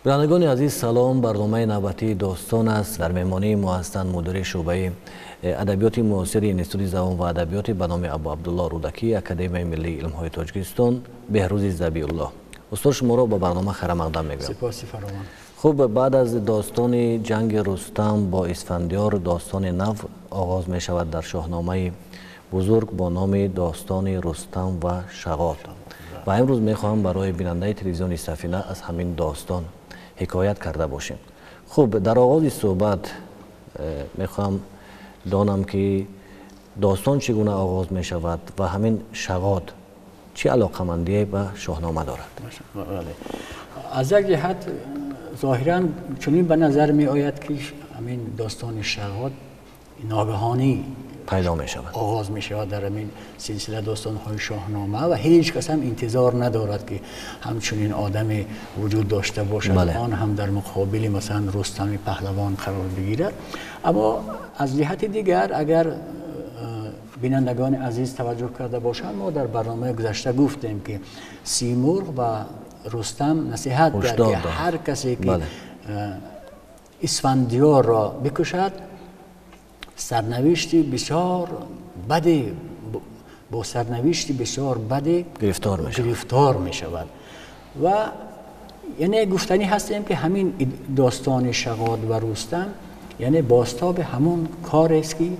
Бинандагони азиз, салом. Барномаи навбатии «Достон» аст. Дар меҳмонии мо ҳастанд мудири шӯъбаи адабиёти муосири Институти забон ва адабиёти ба номи Абу Абдулло Рӯдакӣ, Академияи миллии илмҳои Тоҷикистон, Беҳрӯзи Забиуллоҳ. Устод, шуморо ба барнома хайрамақдам мегӯям. Сипоси фаровон. Хуб, баъд аз достони ҷанги Рустам бо Исфандиёр достони нав оғоз мешавад дар Шоҳномаи бузург бо номи достони Рустам ва Шағод. Ва имрӯз мехоҳам барои бинандаи телевизиони Сафина аз ҳамин достон ҳикоят карда бошем. Хуб, дар оғози суҳбат мехоҳам донам, ки достон чӣ гуна оғоз мешавад ва ҳамин Шағод чӣ алоқамандие ба Шоҳнома дорад? Аз як ҷиҳат зоҳиран чунин ба назар меояд, ки ҳамин достони Шағод ногаҳонӣ пайдо мешавад, оғоз мешавад дар ҳамин силсила достонҳои Шоҳнома ва ҳеҷ кас ҳам интизор надорад, ки ҳамчунин одаме вуҷуд дошта бошад, он ҳам дар муқобили, масалан, Рустами паҳлавон қарор бигирад. Аммо аз ҷиҳати дигар, агар бинандагони азиз таваҷҷӯҳ карда бошанд, мо дар барномаи гузашта гуфтем, ки Симурғ ба Рустам насиҳат кард, ки ҳар касе ки Исфандиёрро бикушад, сарнавишти бисёр баде, бо сарнавишти бисёр баде гирифтор мешавад. Ва яъне гуфтанӣ ҳастем, ки ҳамин достони Шағод ва Рустам яъне бозтоби ҳамон корест, ки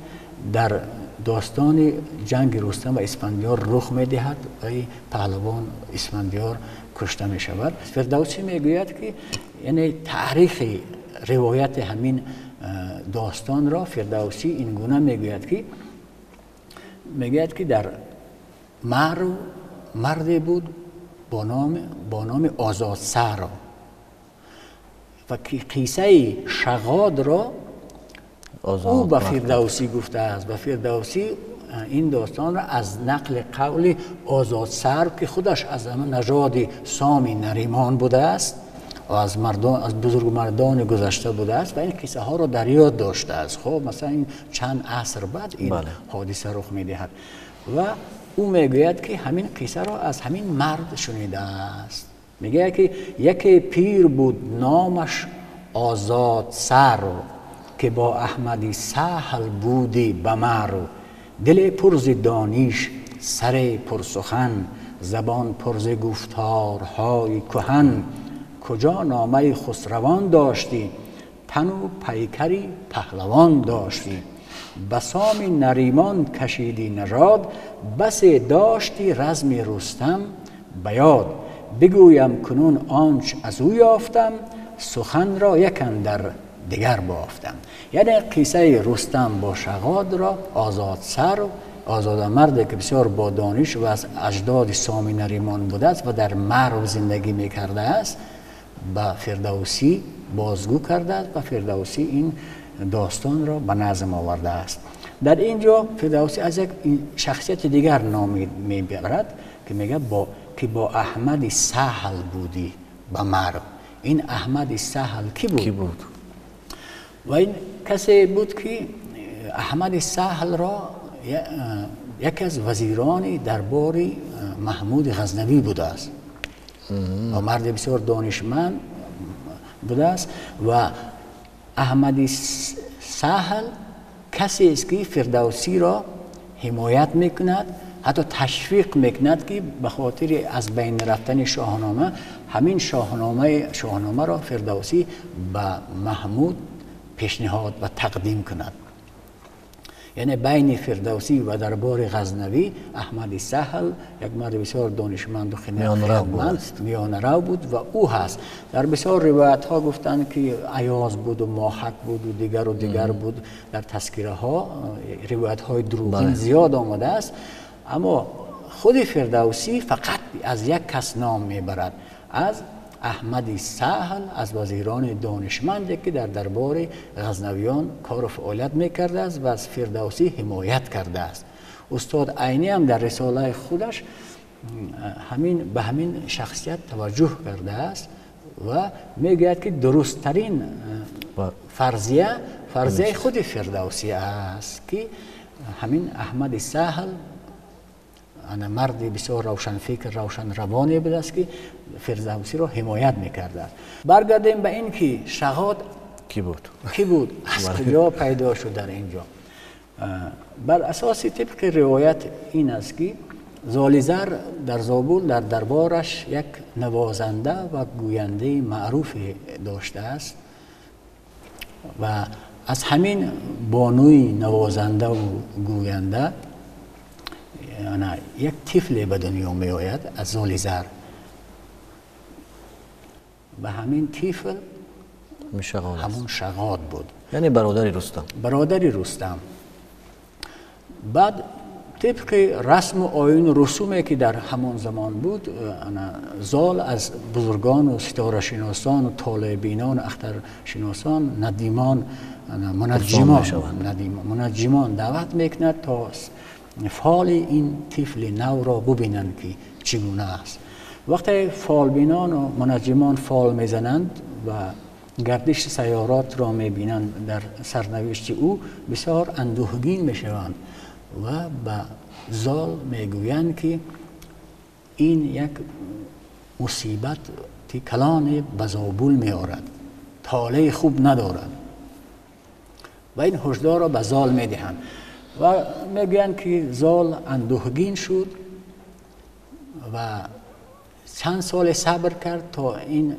дар достони ҷанги Рустам ва Исфандиёр рух медиҳад ва паҳлавон Исфандиёр кушта мешавад. Фирдавсӣ мегӯяд, ки яъне таърихи ривояти ҳамин достонро Фирдавсӣ ин гуна мегӯяд, ки дар Марв марде буд бо номи Озодсарв ва қиссаи Шағодро ӯ ба Фирдавсӣ гуфтааст. Ба Фирдавсӣ ин достонро аз нақли қавли Озодсарв, ки худаш аз нажоди Соми Наримон будааст, аз мардон, аз бузургмардони гузашта будааст ва ин қиссаҳоро дар ёд доштааст. Хоб, масалан, ин чанд аср баъд ин ҳодиса рух медиҳад ва ӯ мегӯяд, ки ҳамин қиссаро аз ҳамин мард шунидааст. Мегӯяд, ки яке пир буд, номаш Озодсарв, ки бо Аҳмади Саҳл буди ба Марв. Диле пур зи дониш, саре пурсухан, забон пур зи гуфторҳои куҳан. Куҷо номаи хусравон доштӣ, тану пайкари паҳлавон доштӣ. Ба Соми Наримон кашидӣ нажод, басе дошти разми Рустам ба ёд. Бигӯям кунун онч аз ӯ ёфтам, суханро як андар дигар бофтам. Яъне қиссаи Рустам бо Шағодро Озодсарв, озодамарде, ки бисёр бо дониш ва аз аҷдоди Соми Наримон будааст ва дар Марв зиндагӣ мекардааст, ба Фирдавсӣ бозгӯ кардааст ва Фирдавсӣ ин достонро ба назм овардааст. Дар ин ҷо Фирдавсӣ аз як шахсияти дигар ном мебарад, ки мегӯяд, ки бо Аҳмади Саҳл будӣ ба Марв. Ин Аҳмади Саҳл кӣ буд? Кӣ буд? Ва ин касе буд, ки Аҳмади Саҳлро яке аз вазирони дарбори Маҳмуди Ғазнавӣ будааст ва марди бисёр донишманд будааст. Ва Аҳмади Саҳл касест, ки Фирдавсиро ҳимоят мекунад, ҳатто ташвиқ мекунад, ки ба хотири аз байн рафтани Шоҳнома ҳамин Шоҳномаро Фирдавсӣ ба Маҳмуд пешниҳод ва тақдим кунад. Яъне байни Фирдавсӣ ва дарбори Ғазнавӣ Аҳмади Саҳл, як марди бисёр донишманду миёнарав буд ва ӯ ҳаст. Дар бисёр ривоятҳо гуфтанд, ки Аёз буду Моҳак буду дигару дигар буд. Дар тазкираҳо ривоятҳои дурӯғин зиёд омадааст, аммо худи Фирдавсӣ фақат аз як кас ном мебарад, аз Аҳмади Саҳл, аз вазирони донишманде, ки дар дарбори ғазнавиён кору фаъолият мекардааст ва аз Фирдавсӣ ҳимоят кардааст. Устод Айнӣ ҳам дар рисолаи худаш ҳамин ба ҳамин шахсият таваҷҷӯҳ кардааст ва мегӯяд, ки дурусттарин фарзия фарзияи худи Фирдавсӣ аст, ки ҳамин Аҳмади Саҳл марди бисёр равшанфикр, равшанравоне будааст, ки Фирдавсиро ҳимоят мекардааст. Баргардем ба ин ки Шағод кӣ буд? Кӣ буд? Аз куҷо пайдо шуд дар инҷо? Бар асоси тибқи ривоят ин аст, ки Золизар дар Зобул дар дарбораш як навозанда ва гӯяндаи маъруфе доштааст ва аз ҳамин бонуи навозандаву гӯянда як тифле ба дунё меояд аз Золизар. Ба ҳамин тифл ҳамун Шағод буд, яъне бародари Рустам. Бародари Рустам. Баъд тибқи расму оину русуме, ки дар ҳамон замон буд, Зол аз бузургону ситорашиносону толеъбинону ахтаршиносон, надимон, мунаҷҷимон даъват мекунад, то фоли ин тифли навро бубинанд, ки чӣ гуна аст. Вақте фолбинону мунаҷҷимон фол мезананд ва гардиши сайёротро мебинанд дар сарнавишти ӯ, бисёр андӯҳгин мешаванд ва ба Зол мегӯянд, ки ин як мусибати калоне ба Зобул меорад, толеи хуб надорад. Ва ин ҳушдорро ба Зол медиҳанд ва мегӯянд, ки Зол андӯҳгин шуд ва чанд соле сабр кард, то ин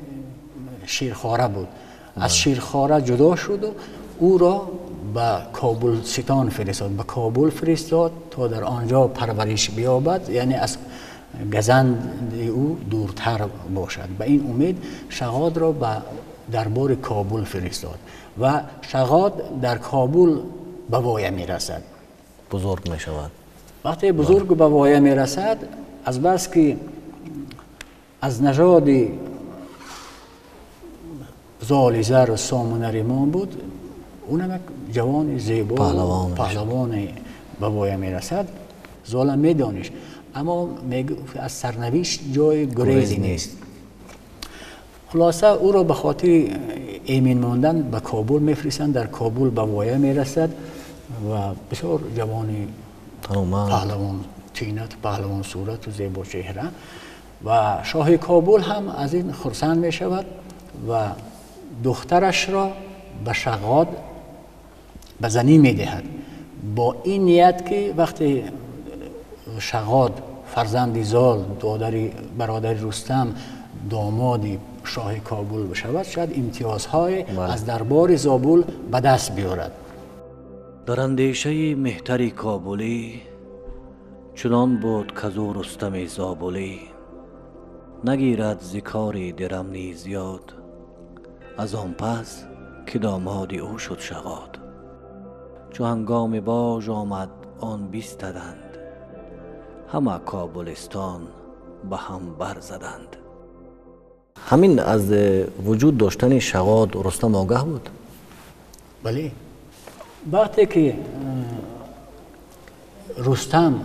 ширхора буд, аз ширхора ҷудо шуду ӯро ба Кобулстон фиристод, ба Кобул фиристод, то дар он ҷо парвариш биёбад, яъне аз газанди ӯ дуртар бошад. Ба ин умед Шағодро ба дарбори Кобул фиристод ва Шағод дар Кобул ба воя мерасад. Бузург мешавад. Вақте бузург ба воя мерасад, аз бас ки аз нажоди Золизару Сомонаримон буд, унам як ҷавони зебо, паҳлавоне ба воя мерасад. Зола медоништ, аммо мегуфт, аз сарнавишт ҷои гурезӣ нест. Хулоса, ӯро ба хотири эмин мондан ба Кобул мефиристанд. Дар Кобул ба воя мерасад ва бисёр ҷавони паҳлавон тинат, паҳлавон сурату зебочеҳра, ва шоҳи Кобул ҳам аз ин хурсанд мешавад ва духтарашро ба Шағод ба занӣ медиҳад, бо ин ният, ки вақте Шағод, фарзанди Зол, додари бародари Рустам, домоди шоҳи Кобул бишавад, шояд имтиёзҳое аз дарбори Зобул ба даст биёрад. Дар андешаи меҳтари кобулӣ чунон буд, казу Рустами Зобулӣ нагирад зи кори дирам низ ёд, аз он пас ки домоди ӯ шуд Шағод. Чу ҳангоми бож омад, он бистаданд, ҳама Кобулистон ба ҳам барзаданд. Ҳамин аз вуҷуд доштани Шағод Рустам огаҳ буд? Бале. Вақте ки Рустам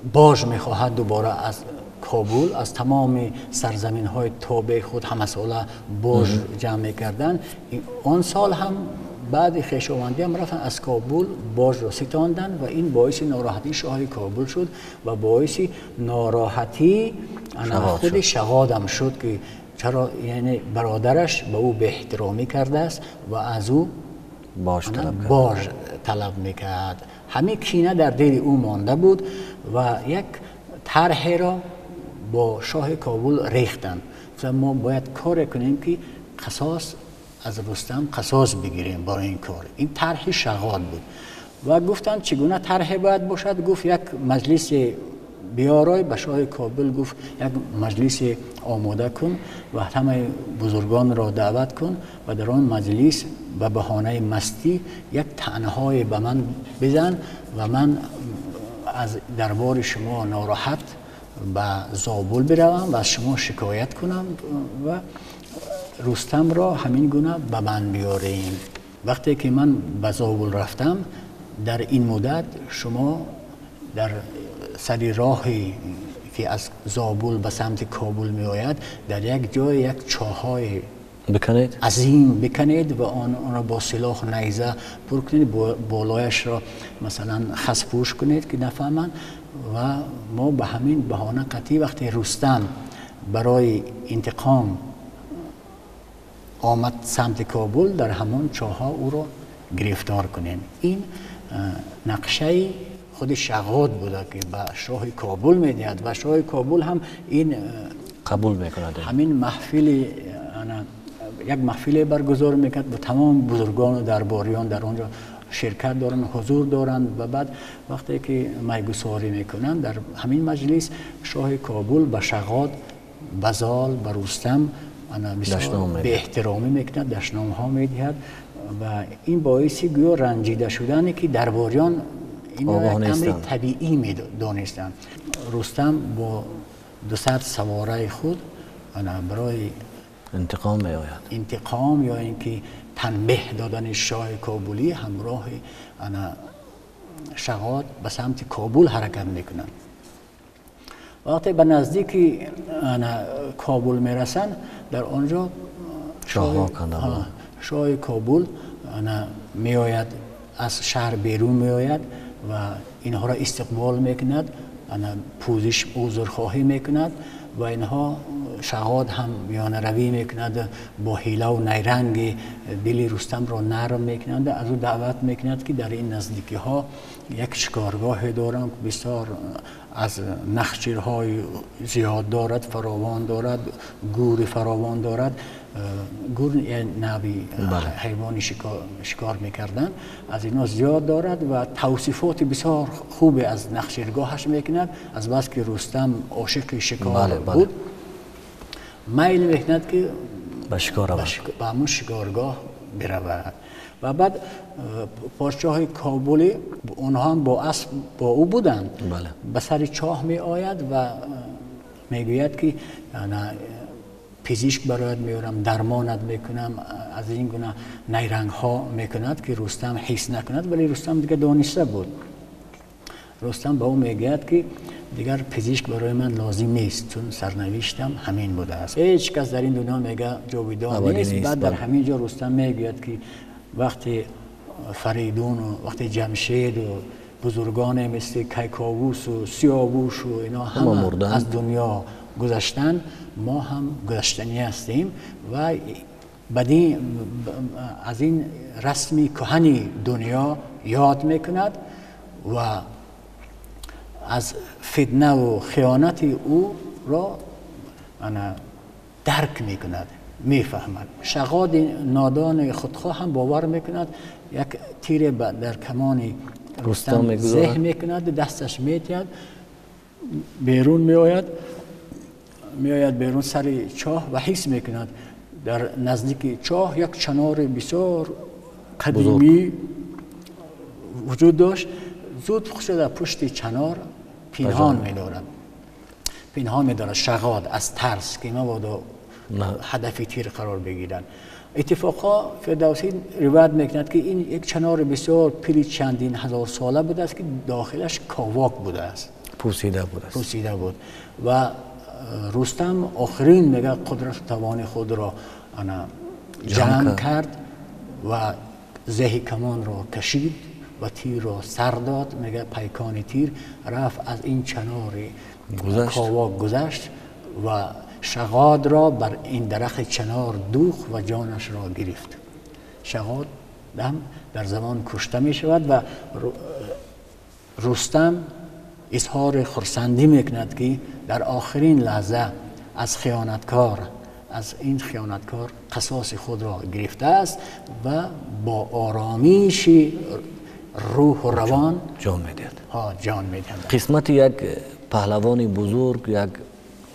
бож мехоҳад дубора аз Кобул, аз тамоми сарзаминҳои тобеи худ ҳамасола бож ҷамъ мекарданд, он сол ҳам баъди хешовандиам рафтанд, аз Кобул божро ситонданд ва ин боиси нороҳатии шоҳи Кобул шуд ва боиси нороҳатии худи Шағодам шуд, ки чаро, яъне бародараш ба ӯ беэҳтиромӣ кардааст ва аз ӯ бож талаб мекард. Ҳамин кина дар дили ӯ монда буд ва як тарҳеро бо шоҳи Кобул рехтанд. Мо бояд коре кунем, ки қасос аз Рустам қасос бигирем барои ин кор. Ин тарҳи Шағод буд. Ва гуфтанд, чӣ гуна тарҳе бояд бошад? Гуфт, як маҷлисе биёрой. Ба шоҳи Кобул гуфт, як маҷлисе омода кун ва ҳамаи бузургонро даъват кун ва дар он маҷлис ба баҳонаи мастӣ як таънаҳое ба ман бизан ва ман аз дарбори шумо нороҳат ба Зобул биравам ва аз шумо шикоят кунам ва Рустамро ҳамин гуна ба ман биёрем. Вақте ки ман ба Зобул рафтам, дар ин муддат шумо дар сари роҳе ки аз Зобул ба самти Кобул меояд, дар як ҷое як чоҳҳои бикунед, азим бикунед ва онро бо силоҳ найза пур кунед, болояшро масалан хаспӯш кунед ки нафаҳманд. Ва мо ба ҳамин баҳона қатъӣ вақте Рустам барои интиқом омад самти Кобул, дар ҳамон чоҳҳо ӯро гирифтор кунем. Ин нақшаи худи Шағод буда ки ба шоҳи Кобул медиҳад ва шоҳи Кобул ҳам ин қабул мекунад. Ҳамин маҳфили як маҳфиле баргузор мекард бо тамом бузургону дарбориён дар он ҷо ширкат доранд, ҳузур доранд. Ва баъд вақте ки майгусорӣ мекунанд дар ҳамин маҷлис, шоҳи Кобул ба Шағод, ба Зол, ба Рустам беэҳтиромӣ мекунад, дашномҳо медиҳад ва ин боиси гӯё ранҷида шудане ки дарбориён инро як амри табиӣ медонистанд. Рустам бо 200 савораи худ барои интиқом меояд, интиқом ё ин ки танбеҳ додани шоҳи Кобулӣ ҳамроҳи Шағод ба самти Кобул ҳаракат мекунанд. Вақте ба наздики Кобул мерасанд, дар он ҷо шоҳи Кобул меояд, аз шаҳр берун меояд ва инҳоро истиқбол мекунад, пӯзиш узрхоҳӣ мекунад ва инҳо Шағод ҳам миёнаравӣ мекунад, бо ҳилаву найранги дили Рустамро нарм мекунад, аз ӯ даъват мекунад ки дар ин наздикиҳо як шикоргоҳе дорам, бисёр аз нахчирҳои зиёд дорад, фаровон дорад, гури фаровон дорад. Гур нави ҳайвони шикор мекарданд, аз инҳо зиёд дорад ва тавсифоти бисёр хубе аз нахчиргоҳаш мекунад. Аз бас ки Рустам ошиқи шикор буд, майл мекунад ки ба шикор равад, ба ҳамон шикоргоҳ биравад. Ва баъд подшоҳи Кобули, онҳо ҳам бо асп бо ӯ буданд, ба сари чоҳ меояд ва мегӯяд ки пизишк барояд меорам, дармонат мекунам, аз ин гуна найрангҳо мекунад ки Рустам ҳис накунад. Вале Рустам дигар дониста буд. Рустам ба ӯ мегӯяд ки дигар пизишк барои ман лозим нест, чун сарнавиштам ҳамин будааст. Ҳеҷ кас дар ин дунё мега ҷовидон нест. Баъд дар ҳамин ҷо Рустам мегӯяд ки вақте Фаридуну вақте Ҷамшеду бузургоне мисли Кайковусу Сиёвушу ино ҳама аз дунё гузаштанд, мо ҳам гузаштанӣ ҳастем ва аз ин расми кӯҳани дунё ёд мекунад ва аз фитнаву хиёнати ӯро дарк мекунад, мефаҳмад. Шағоди нодони худхоҳ ҳам бовар мекунад, як тире дар камони Рустам зеҳ мекунад, дасташ метиҳад, берун меояд, меояд берун сари чоҳ ва ҳис мекунад дар наздики чоҳ як чанори бисёр қадимӣ вуҷуд дошт. Зуд худшо дар пушти чанор пинҳон медорад, пинҳон медорад Шағод аз тарс ки мабодо ҳадафи тир қарор бигиранд. Иттифоқҳо Фирдавсӣ ривоят мекунад ки ин як чанори бисёр пири чандин ҳазорсола будааст ки дохилаш ковок будааст, пӯсида будааст, пӯсида буд. Ва Рустам охирин мега қудрату тавони худро ҷамъ кард ва зеҳи камонро кашид ва тирро сар дод. Мега пайкони тир рафт аз ин чанори ковок гузашт ва Шағодро бар ин дарахти чанор дӯхт ва ҷонашро гирифт. Шағод ҳам дар замон кушта мешавад ва Рустам изҳори хурсандӣ мекунад ки дар охирин лаҳза аз хиёнаткор, аз ин хиёнаткор қасоси худро гирифтааст ва бо оромиши рӯҳу равон ҷон медиҳад. Ҷон медиҳад. Қисмати як паҳлавони бузург, як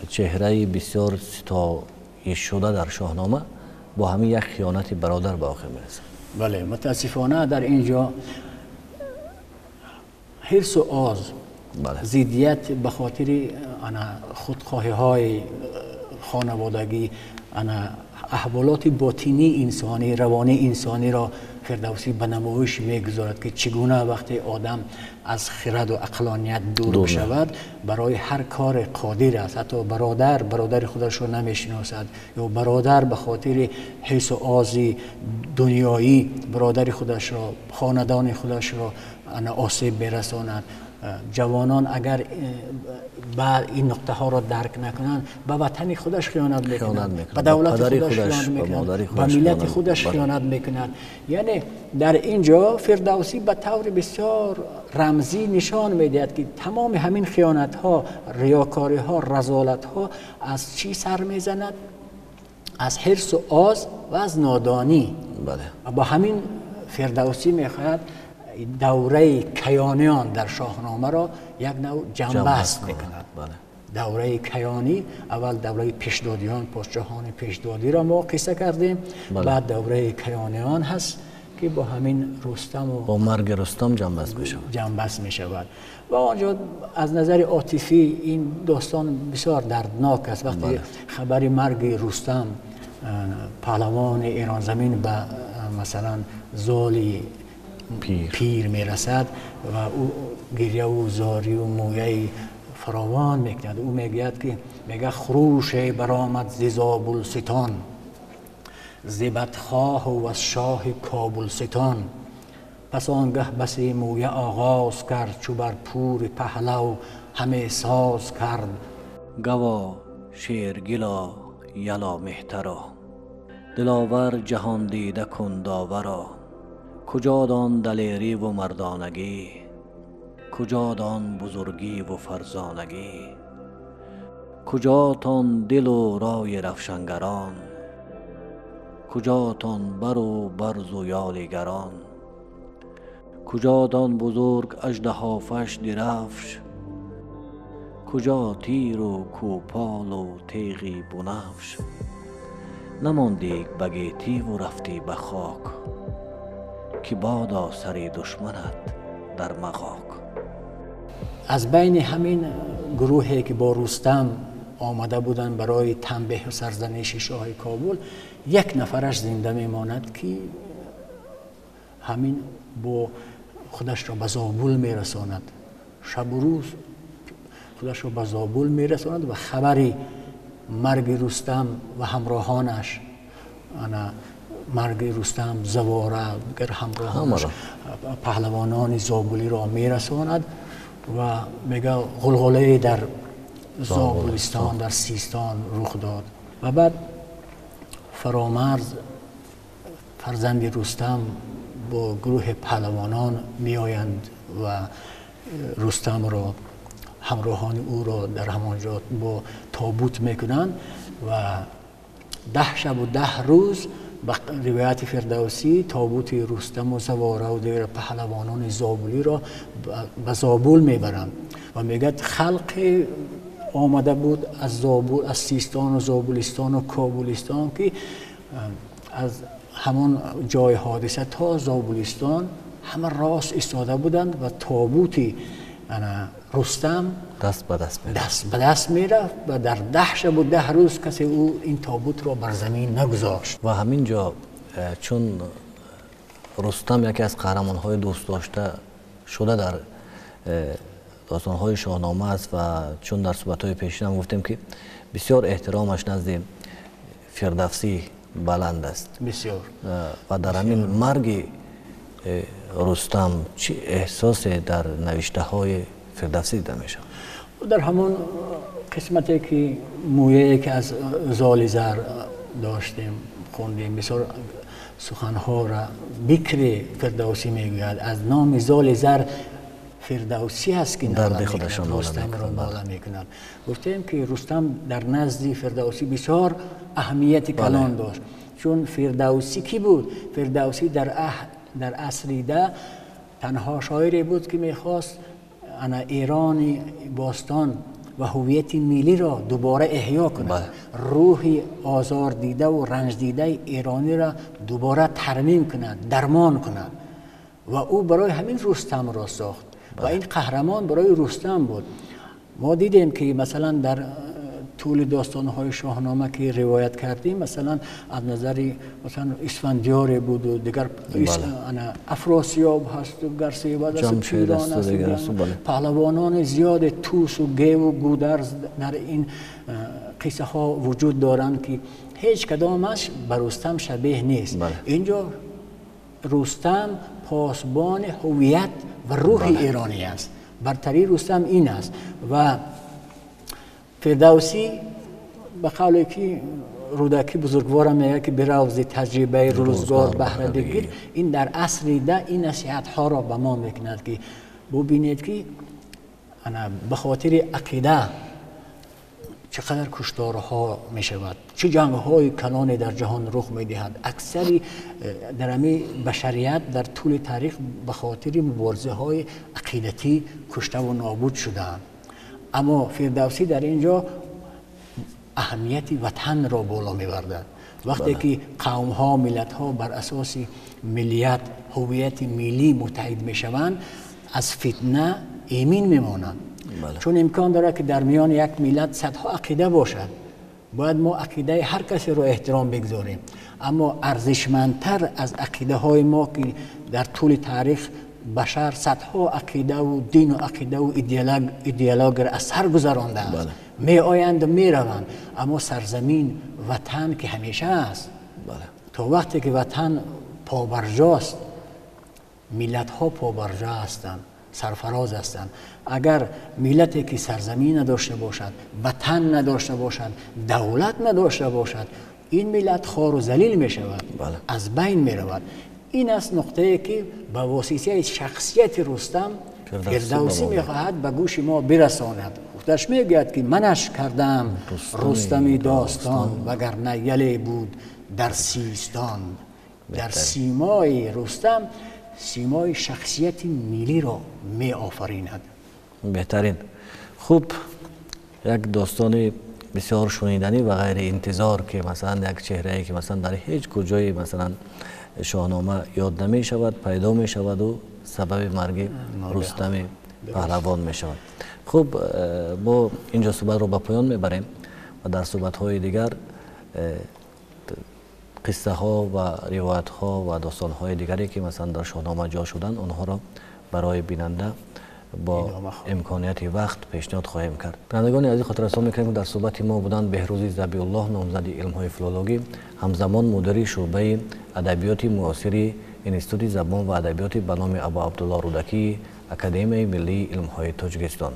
чеҳраи бисёр ситоишшуда дар Шоҳнома бо ҳамин як хиёнати бародар ба охир мерасад. Бале, мутаассифона дар ин ҷо ҳирсу оз, зиддият ба хотири худхоҳиҳои хонаводагӣ, аҳволоти ботинии инсонӣ, равонии инсониро Фирдавсӣ ба намоиш мегузорад, ки чӣ гуна вақте одам аз хирад ва ақлоният дур шавад, барои ҳар кор қодир аст. Ҳатто бародар бародари худашро намешиносад, ё бародар ба хотири ҳирсу ози дунёӣ бародари худашро, хонадони худашро осеб мерасонад. Ҷавонон агар ба ин нуқтаҳоро дарк накунанд, ба ватани худаш хиёнат мекунанд, ба давлати худаш хиёнат мекунанд, ба миллати худаш хиёнат мекунанд. Яъне дар ин ҷо Фирдавсӣ ба таври бисёр рамзӣ нишон медиҳад, ки тамоми ҳамин хиёнатҳо, риёкориҳо, разолатҳо аз чӣ сар мезанад? Аз ҳирсу оз ва аз нодонӣ. Бо ҳамин Фирдавсӣ мехоҳад давраи киёниён дар Шоҳномаро як нав ҷамъбаст мекунад. Давраи киёнӣ, аввал давраи пешдодиён, подшоҳони пешдодиро мо қисса кардем, баъд давраи киёниён ҳаст, ки бо ҳамин Рустам ва бо марги Рустам ҷамъбаст мешавад. Ҷамъбаст мешавад. Ва он ҷо аз назари عاطفی این داستان بسیار دردناک است. وقتی خبر مرگ رستم پهلوان ایران زمین به مثلا زالی پیر میرسد و او گریه و زاری و مویه فراوان میکند. او میگوید که میگه خروش برآمد ز زابلستان، ز بدخواه و از شاه کابلستان. پس آنگه بسی مویه آغاز کرد، چو بر پور پهلو همه ساز کرد. گوا شیرگلا یلا مهترا، دلاور جهان دیده کن داورا. کجا دان دلیری و مردانگی، کجا دان بزرگی و فرزانگی. کجا تان دل و رای رفشنگران، کجا تان بر و برز و یالیگران. کجا دان بزرگ اژدهافش درفش، کجا تیر و کوپال و تیغی بنفش. نماندی به گیتی و رفتی به خاک، که بادا سر دشمنت در مغاک. از بین همین گروهی که با رستم آمده بودند برای تنبیه و سرزنش شاه کابل، یک نفرش زنده میماند که همین با خودش را به زابل میرساند. شب و روز خودش را به زابل میرساند و خبری مرگ رستم و همراهانش، مرگ رستم، زواره، دیگر همراهانش، پهلوانان زابلی را میرساند و میگه غلغله در زابلستان، در سیستان رخ داد. و بعد فرامرز فرزند رستم با گروه پهلوانان میآیند و رستم را، همراهان او را در همانجا با تابوت میکنند و 10 شب و 10 روز به روایت فردوسی تابوت رستم و زواره و دیگر پهلوانان زابلی را به زابل میبرند و میگد خلق آمده بود از زابل، از سیستان و زابلستان و کابلستان که از همان جای حادثه تا زابلستان همه راست ایستاده بودند و تابوت رستم دست به دست میرفت، دست به دست میرفت و در 10 شب و 10 روز کسی او این تابوت را بر زمین نگذاشت. و همینجا چون رستم یکی از قهرمان‌های دوست داشته شده در داستان‌های شاهنامه است و چون در صحبت‌های پیشین هم گفتیم که بسیار احترامش نزد فردوسی بلند است، بسیار. و در همین مرگ رستم چه احساسی در نوشته‌های فردوسی دیده می‌شود؟ در همون قسمتی که مویه که از زال زر داشتیم خوندیم، بسیار سخنها را بکر فردوسی میگوید. از نام زال زر فردوسی است که درد خودشان رستم را ناله میکند. گفتیم که رستم در نزد فردوسی بسیار اهمیت کلان داشت، چون فردوسی کی بود؟ فردوسی در عصر ده تنها شاعری بود که میخواست ایران باستان و هویت ملی را دوباره احیا کند، روح آزار دیده و رنج دیده ایرانی را دوباره ترمیم کند، درمان کند و او برای همین رستم را ساخت. و این قهرمان برای رستم بود. ما دیدیم که مثلا در طول داستان‌های شاهنامه که روایت کردیم، مثلا از نظر مثلا اسفندیار بود و دیگر افراسیاب هست و گرسیوز است و پیران است، پهلوانان زیاد توس و گیو و گودرز در این قصه ها وجود دارند که هیچ کدامش به رستم شبیه نیست. اینجا رستم پاسبان هویت و روح ایرانی است. برتری رستم این است و فردوسی به قول که رودکی بزرگوارم میگه که براوز تجربه روزگار بهره بگیر، این در عصر ده این نصیحت ها را به ما میکند که ببینید که به خاطر عقیده چقدر کشتارها می شود، چه جنگ های کلانی در جهان رخ می دهد. اکثری در امی بشریت در طول تاریخ به خاطر مبارزه های عقیدتی کشته و نابود شدند. اما فردوسی در اینجا اهمیت وطن را بالا می برد. وقتی که قوم ها، ملت ها بر اساس ملیت، هویت ملی متحد می شوند، از فتنه ایمن می مانند. چون امکان داره که در میان یک ملت صدها عقیده باشد، باید ما عقیده هر کسی را احترام بگذاریم، اما ارزشمندتر از عقیده های ما که در طول تاریخ بشر صدها عقیده و دین و عقیده و ایدئولوژی را از سر گذرانده است، می آیند و می روند، اما سرزمین وطن که همیشه است. تا وقتی که وطن پابرجاست، ملت ها پابرجا هستند، سرفراز هستند. اگر ملتی که سرزمین نداشته باشد، وطن نداشته باشد، دولت نداشته باشد، این ملت خوار و ذلیل می شود، از بین می رود. این است نقطه که به واسطه شخصیت رستم فردوسی می خواهد به گوش ما برساند. خودش می گوید که منش کردم رستمی داستان، وگرنه یلی بود در سیستان. در سیمای رستم سیمای شخصیت ملی را می آفریند. بهترین. خوب، یک داستان بسیار شنیدنی و غیر انتظار که مثلا یک چهره که مثلا در هیچ کجای مثلا شاهنامه یاد نمی شود پیدا می شود و سبب مرگ رستم پهلوان می شود. خوب، ما اینجا صحبت رو به پایان میبریم و در صحبت های دیگر قصه ها و روایت ها و داستان های دیگری که مثلا در شاهنامه جا شدن، آنها را برای بیننده با امکانیت وقت پیشنهاد خواهیم کرد. بینندگان عزیز، خاطررسان میکنیم که در صحبت ما بودند بهروز ذبیح‌الله، نامزد علم‌های فیلولوژی، همزمان مدیر شعبه ادبیات معاصر انستیتوت زبان و ادبیات به نام ابو عبدالله رودکی اکادمی ملی علم‌های تاجیکستان.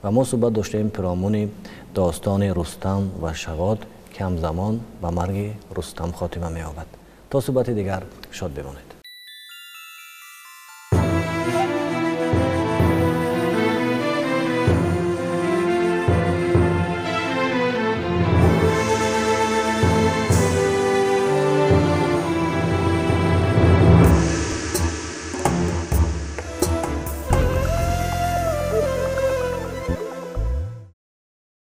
و ما صحبت داشتیم پیرامون داستان رستم و شغاد که همزمان به مرگ رستم خاتمه می‌یابد. تا صحبت دیگر شاد بمانید.